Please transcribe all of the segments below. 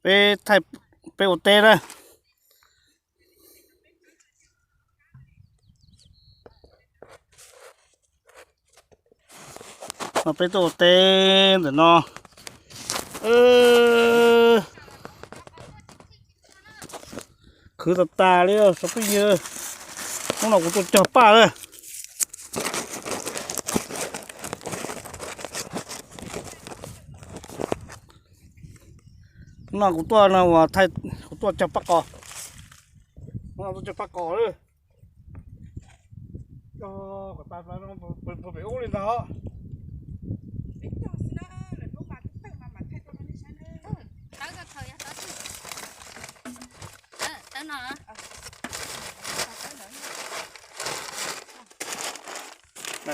Peb thaij, peb ua teb na. No peb tuaj ua teb ntawm no. Khwv tas tas li os phooj ywg. Hnub no kuv tuaj cog paj lawm. Hnub no kuv tuaj no uas thaij, kuv tuaj cog paj qos. Hnub no tuaj cog paj qos lawm. Cog kom tas tas no puag pem ub li ntag.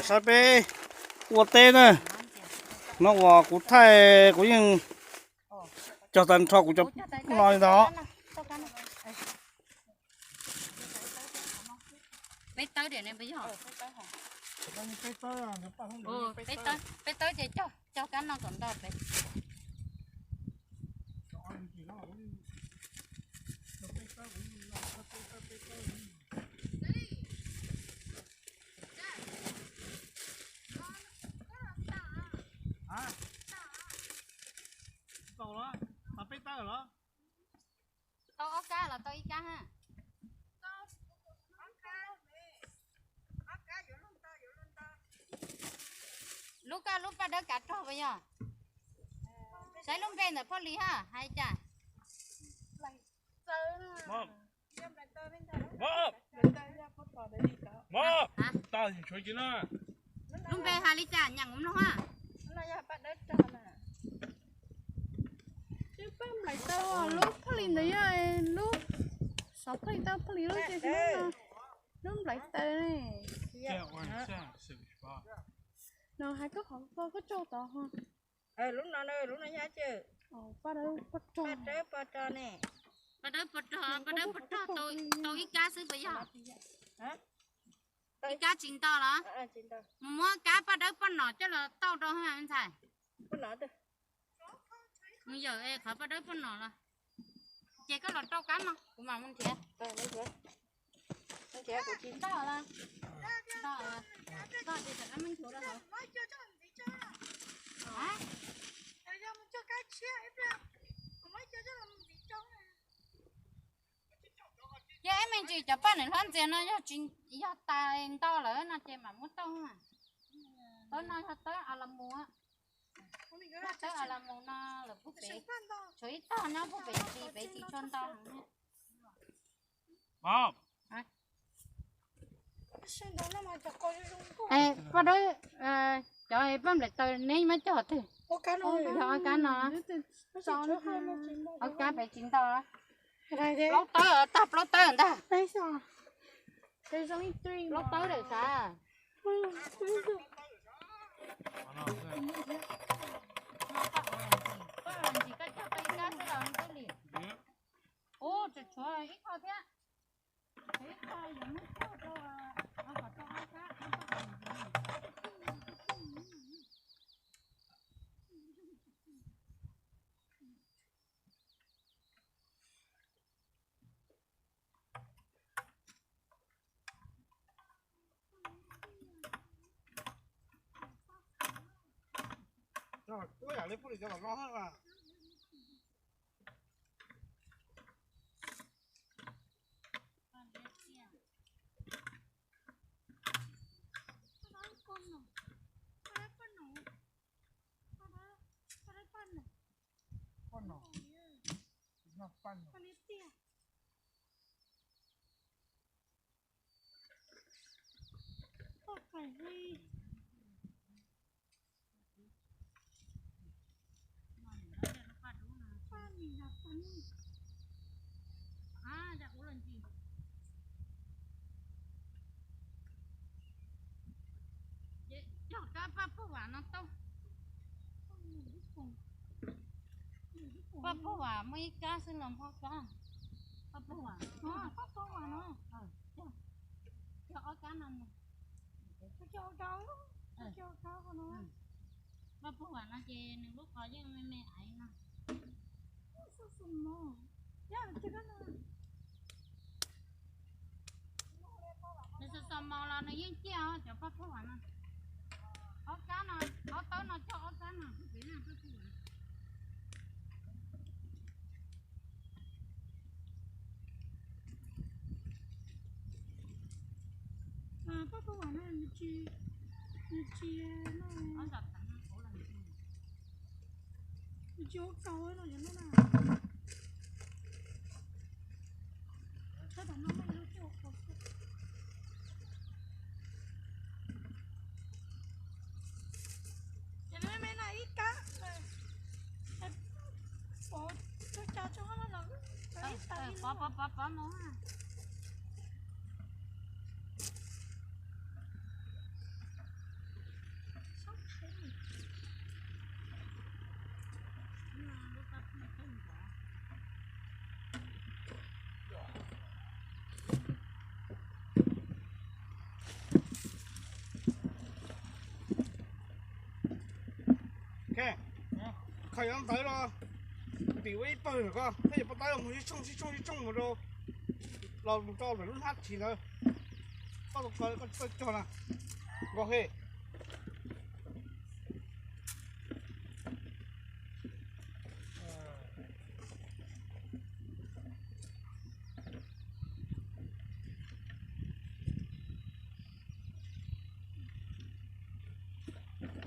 Saib peb ua teb na. No uas kuv thaij kuv yeej cog tag nrho kuv cov no li ntag. Peb tawb diam ne puas yog? Peb tawb ces cog, cog kab no kom ntau pem. Tau ob kab los tau ib kab ha? Lub koj lub paj dawb kav rog puas yog? Saib lub npe ntawm Phoj Lis ha, hais cas? Lub npe hais li cas nyeem kuv mloog ha? Lub Phoj Lis ntawd yog lub, xov Phoj Lis tau Phoj Lis lub ces lub nplaiv taws ne. No hais koj qhov koj tsaug tod ho. Lub no, lub no yog paj dawb paj rog ne. Paj dawb paj rog, paj dawb paj rog tau ib kab xwb puas yog? Ib kab tsis ntau los? Mus muab kab paj dawb poj nom coj los tauj rau ha me ntxhais. Mus yawm es qhov paj dawb poj nom los. Ces koj los rau kab no kuv mam mus nrhiav. Ntau los, ntau ces rov qab mus nchuav rau hauv. Ces ib me ntsis cov paj niam hlob ntxias no yog tsis, yog tas ntau lawm no ces mam muab tauj. Tawb no yog tawb a la mus. Tawb a la mus no lawm puag pem, tshuav ib tog nyob puag pem tsis, pem tsis tshua ntau heev. Paj dawb, cov paj nplaim taws neb muab cog twg? Yog ob kab no. Ob kab pem tsis ntau. Plaub tawb, tag plaub tawb ntag. Plaub tawb lawm sav. Ub, tshuav ib qho thiab. Ces cog kab paj pug vam no tau. Paj pug vam muaj ib kab xwb los npog kab. Paj pug vam, paj pug vam no. Cog ob kab no mus. Paj pug vam no ces nws lub qhov yeej me me aiv no. Nws xos xos mos los nws yeej ciaj os cov paj phuj vam no. Ob kab no, ob tawb no coj ob kab no. Paj phuj vam no nws tsis, nws tsis, nws tsis ua kaus no yog no na. Ces me me no ib kab, pov, pov pov no. Kha yuav ntawd los tim ua ib pawg ntawm ko, thiab yuav paj tawb los mus sib tshooj sib tshooj sib tshooj mus rau, los mus rau lawm lub hnab ris ntawd. Koj tau ko koj tsis tau cog na, nkaus he.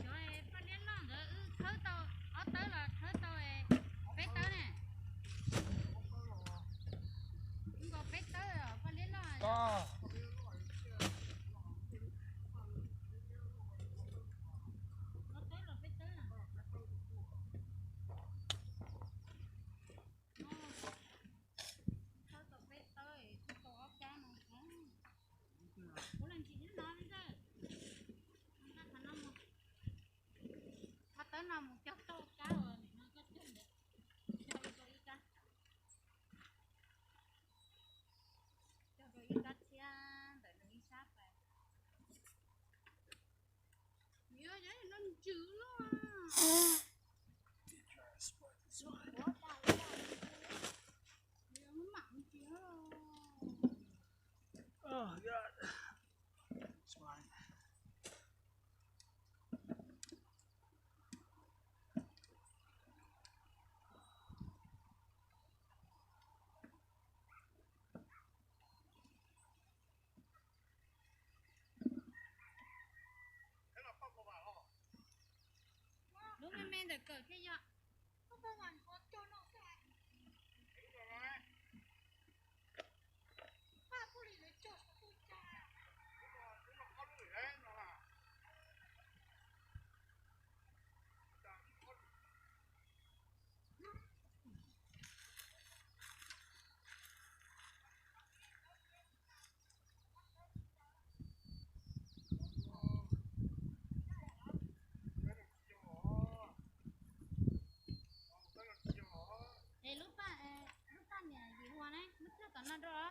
Cov paj liab loj ntawd wb khawb tau ob tawb los khawb tau peb tawb ne. Wb nkaus peb tawb paj liab loj. Ob tawb los peb tawb. Khawb tau peb tawb, khawb tau ob kab no. Ua leej tsis nyob no li ntawd. Qhov tawb no mus cog tau kab uas nim no koj cog ntawd, cog rau ib kab, cog rau ib kab thiab ntawm nws ib sab pas. Nws yog no ntsws loj. Lub me me ntawm kawm thiaj yog. Es lub paj, lub paj niam yim hua ne, lub cog tom no rau.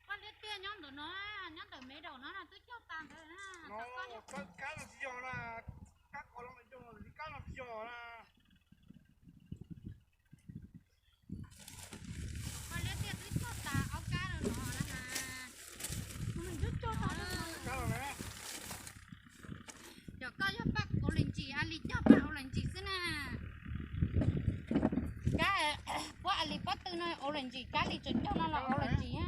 Paj liab tiaj nyob ntawm no, nyob ntawm me daum no na, twb cog tas ntawd na. Kab no tsis yog na, kab qos los yog, kab no tsis yog na. Paj liab tiaj twb cog tas ob kab no na. Cov koj yog paj ua lees ntsis, a li cog paj ua lees ntsis xwb na. Kab puab a li pob tw no ua lees ntsis, kab li tseem cog no los ua lees ntsis na.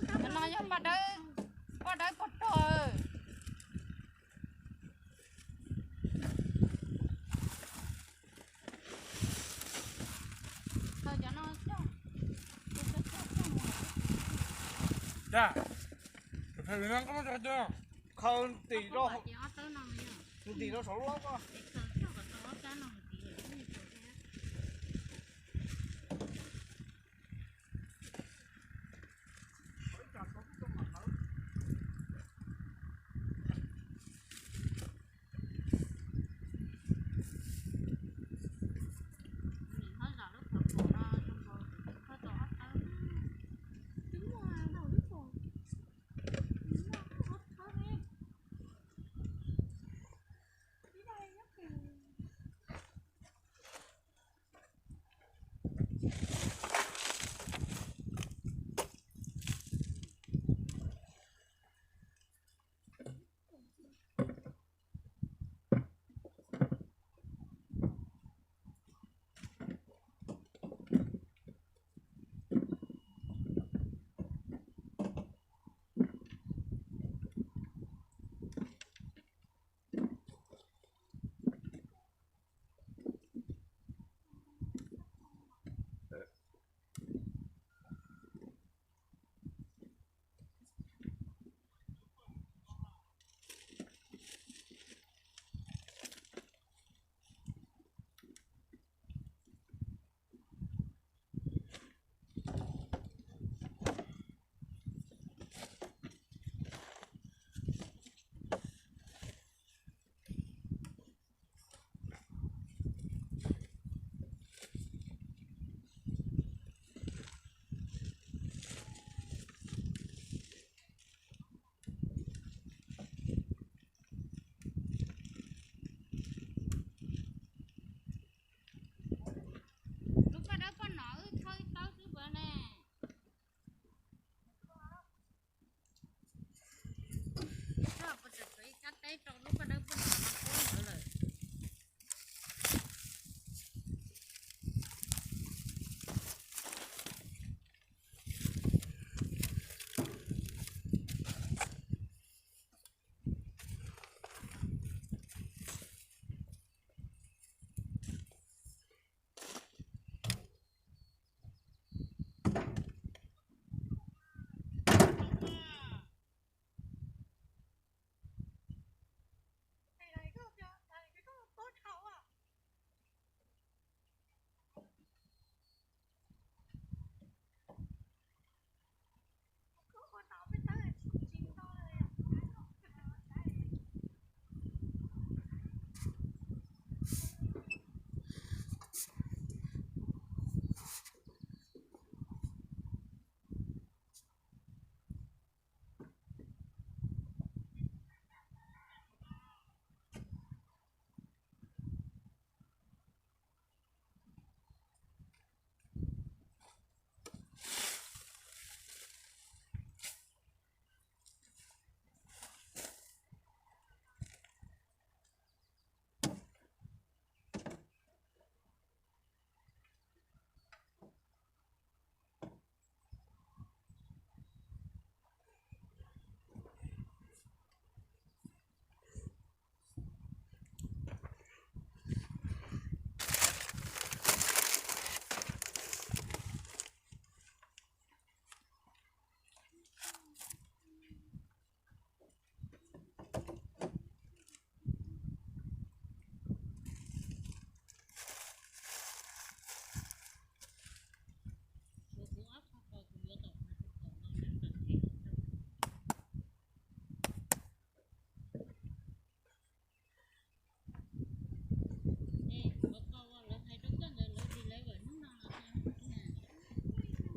Cov no yog paj dawb, paj dawb pog rog. Khaws ntim rau, ntim rau saum lub ko.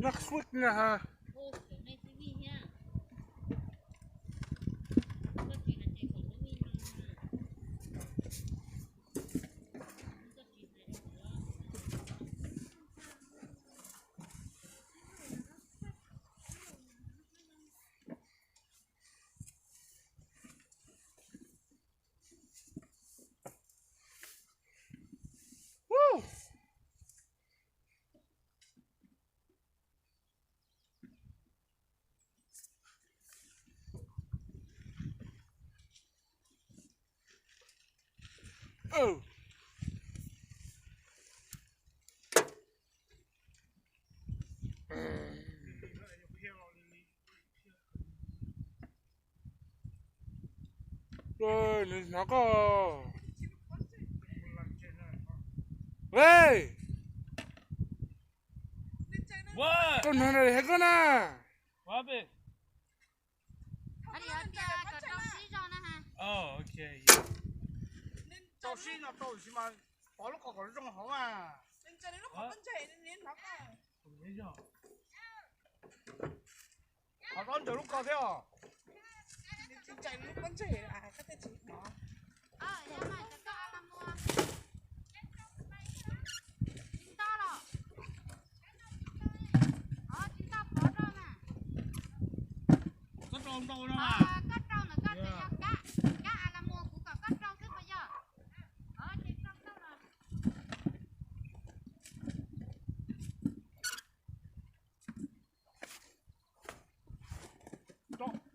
Noj swk na ha. Nws hnov koj. Ej, koj hnov hais koj na. Rau sib no rau sis mas pov lub qhov kom zoo hauv mas. Qhov dob ntsaws lub ko thiab os. Koj rau ntau no mas.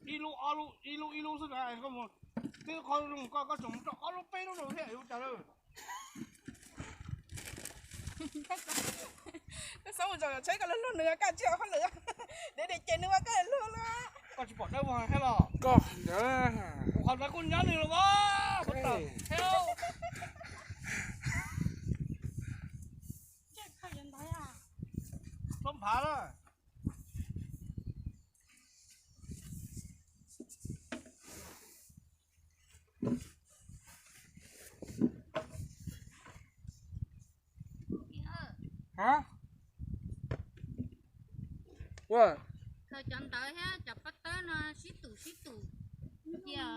Ib lub ob lub, ib lub ib lub xwb na, koj mus tib qho zoo koj, koj tseem mus rau ob lub peb lub rau thiab yuav cas lawm. Koj xav mus zom zom tsheb koj luag luag nws, koj tsis hauj lwm, dev dev ces nws ua koj luag luag. Koj tsis pom dawb vog thiab los? Koj ntawd. Kuv qhov ntawd kuj nyob nws los as. Txhob nphav na. Hab, ua, khaws cov ntawv thiab cov pob tawb no sib tus sib tus cia.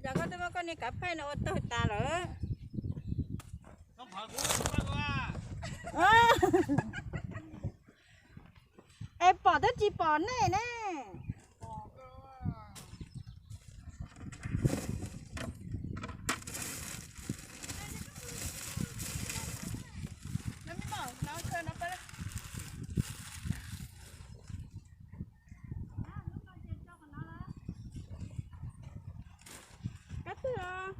Yog koj twb muab koj niag kav phaij no ua tawg tas lawm. Es pom twb tsis pom nej ne. Kab twg os?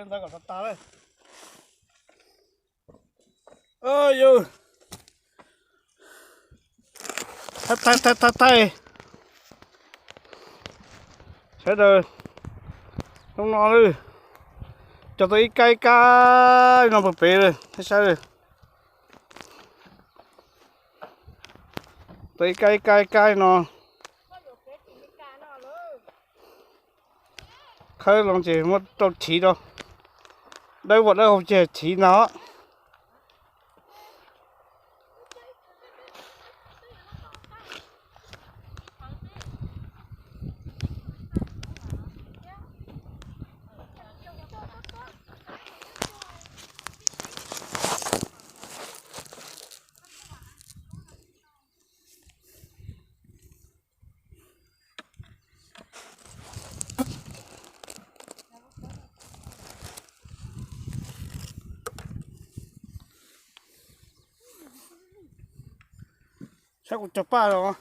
Ntawd kom tag tag lawm. Yus thaij thaij thaij thaij sawv daws. Hnub no lawm, cog tau ib kab ib kab no pem pem lawm, saib. Tau ib kab ib kab ib kab no. Khawb los ces muab rau chiv rau. Dawb vos dawb hau ces chiv ntag. Saib kuv cog paj los.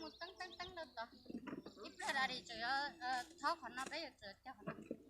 Mus teeb teeb teeb rau tod. Ib pliag da di tseem yuav txhob qhov no, peb yuav tseem cog qhov no.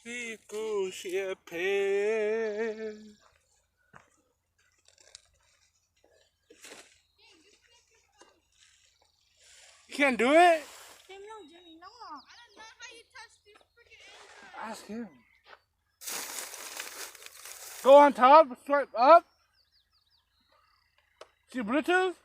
Tib kuv siab phem. Can't do it. Ask him. Go on top, swipe up. See Bluetooth?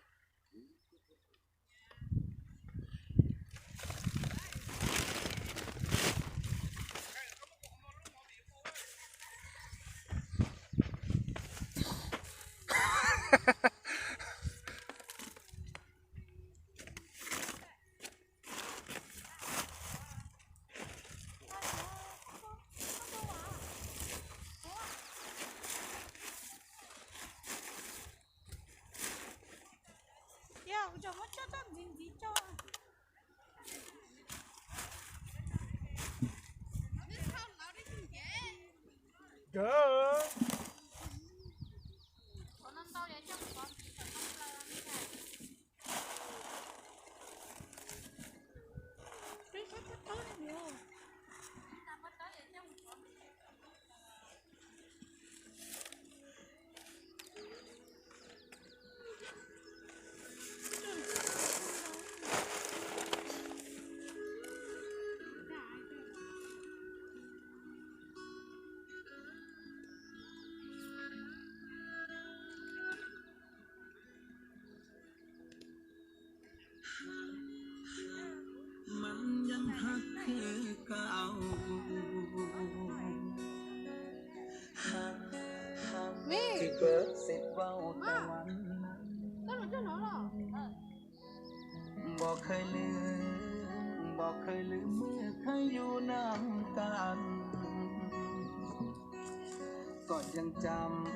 ก็ยังจ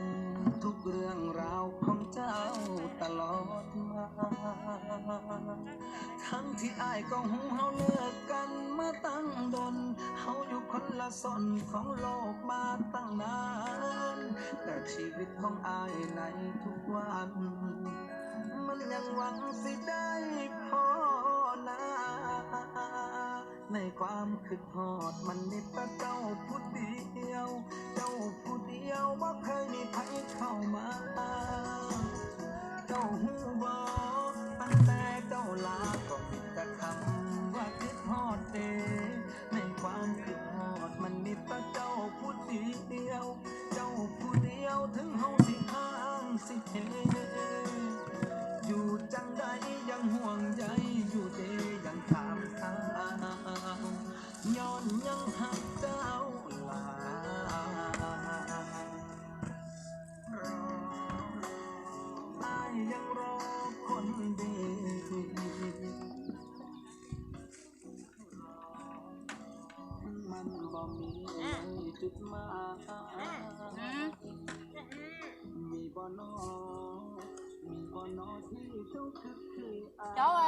ำทุกเรื่องราวของเจ้าตลอดมา ทั้งที่อ้ายก็ฮู้เฮาเลิกกันมาตั้งดน เฮาอยู่คนละซ่อนของโลกมาตั้งนาน แต่ชีวิตของอ้ายในทุกวัน มันยังหวังสิได้พ้อหน้า ในความคิดฮอดมันมีแต่เจ้าผู้เดียว เจ้าผู้เดียวบ่เคยมีใครเข้ามา เจ้าฮู้บ่ ตั้งแต่เจ้าลาก็มีแต่คำว่าคิดฮอดเด้ ในความคิดฮอดมันมีแต่เจ้าผู้เดียว เจ้าผู้เดียวถึงเฮาสิห่างสิเห อยู่จั่งใดยังห่วงใยอยู่เด้ ยังถามข่าว ย้อนยังฮักเจ้าหลาย Cov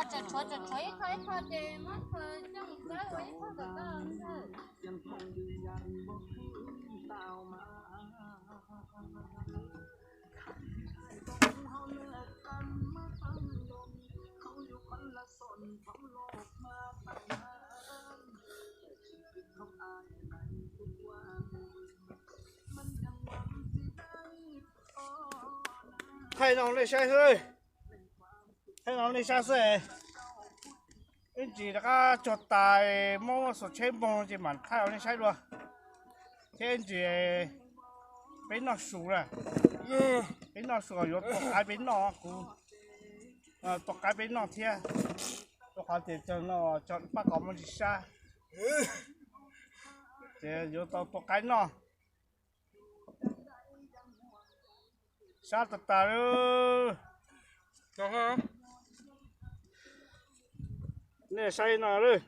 tseem tshuav tseem tshuav ib qho ib qho ces muab khaws coj mus cawb ua ib qho kom tau ntag. Thaij no nej saib xwb, thaij no nej saib xwb. Ib ntsis rov qab cog tas, muab xuas tsheb npoog ces mam thaij rau nej saib dua. Thiab ib ntsis peb noj su na, peb noj su yuav tua qaib peb noj, kuv tua qaib peb noj thiab. Rau qhov tias cog no cog paj qos muaj ntsis sab, ces yuav tau tua qaib noj. Sab tas tas lawm. Nej saib no lawm.